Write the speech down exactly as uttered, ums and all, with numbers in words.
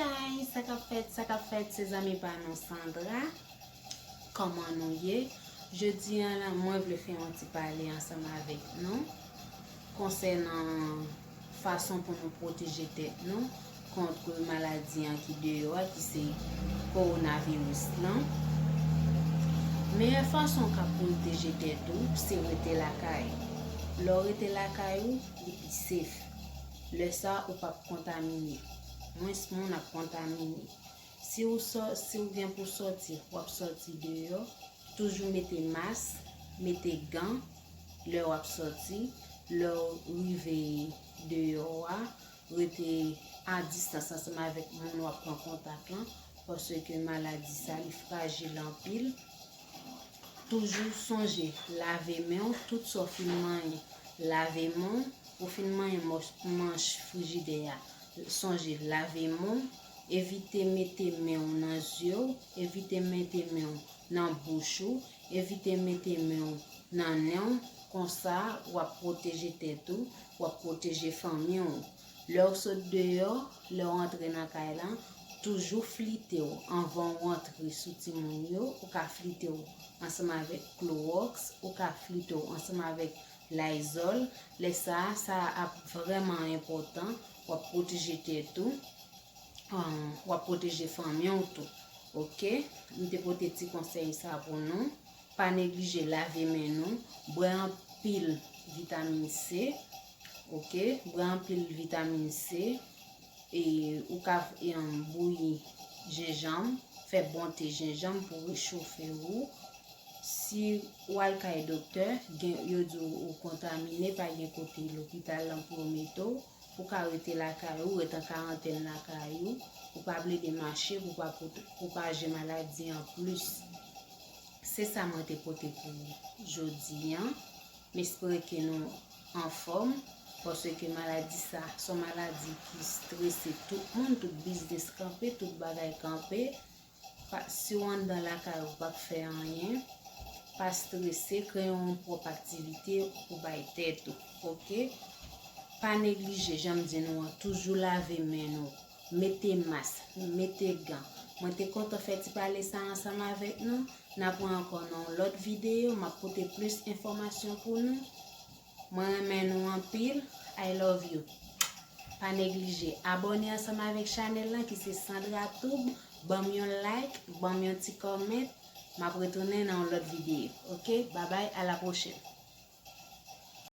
Guys, sa k ap fèt, sa k ap fèt, se zanmi pa nou Sandra. Kòman nou ye? Jodi a la, mwen vle fè yon ti pale ansanm avèk nou konsènan fason pou nou pwoteje tèt nou kont maladi an ki deyò a, ki se kowonaviris lan. Meyè fason w ka pwoteje tèt ou, se rete lakay ou. Lè w rete lakay ou, li pi safe. Lè sa, ou p ap kontamine. Mwens moun ap kontamine. Si w sò-, si w gen pou sòti, w ap sòti deyò. Toujou mete mas, mete gan lè w ap sòti. Lè w rive deyò a, rete a distans ansanm avèk moun w ap pran kontak lan, paske maladi sa, li frajil anpil. Toujou sonje lave men w, tout sa w fin manyen, lave men w, ou fin manyen mòs-, manch frijidè a, sonje lave men w, evite mete men w nan zye w, evite mete men w nan bouch ou, evite mete men w nan nen w, konsa w ap pwoteje tèt ou, w ap pwoteje fanmi w. Lè w sot deyò, lè w antre nan kay la, toujou flite w anvan w antre sou timoun yo, ou ka flite w ansanm avèk klowòks, ou ka flite w ansanm avèk Lysol. Lè sa a, sa ap vrèman enpòtan, w ap pwoteje tèt ou, um, w ap pwoteje fanmi w tou. Oke? M te pote ti konsèy sa pou nou. Pa neglije lave men nou, bwè anpil vitamin C, oke? Bwè anpil vitamin C, e ou ka, e, um, bouyi jenjanm, fè bon te jenjanm pou rechofe ou. Si w al kay doktè, gen, yo di w ou kontamine, pa gen kote lopital lan pou yo mete w, ou ka rete lakay ou, ret an karantèn lakay ou, ou pa plede mache pou pa pot-, pwopaje maladi an plis. Se sa mwen te pote pou jodi an. M espere ke nou anfòm, paske maladi sa, se yon maladi ki strese tout moun, tout biznis kanpe, tout bagay kanpe. Pa, si w anndan lakay ou, ou p ap fè anyen, pa strese, kreye yon pwòp aktivite pou bay tèt ou, oke? Pa neglije, jan m di nou an, toujou lave men nou, mete mas, mete gan. Mwen te kontan fè ti pale sa ansanm avèk nou. N a pran ankò nan yon lòt videyo, m ap pote plis enfòmasyon pou nou. Mwen renmen nou anpil. I love you. Pa neglije abòne ansanm avèk chanèl lan ki se Sandra Tube. Ban m yon like, ban m yon ti comment. M ap retounen nan yon lòt videyo. Oke? Babay, a la pwochèn.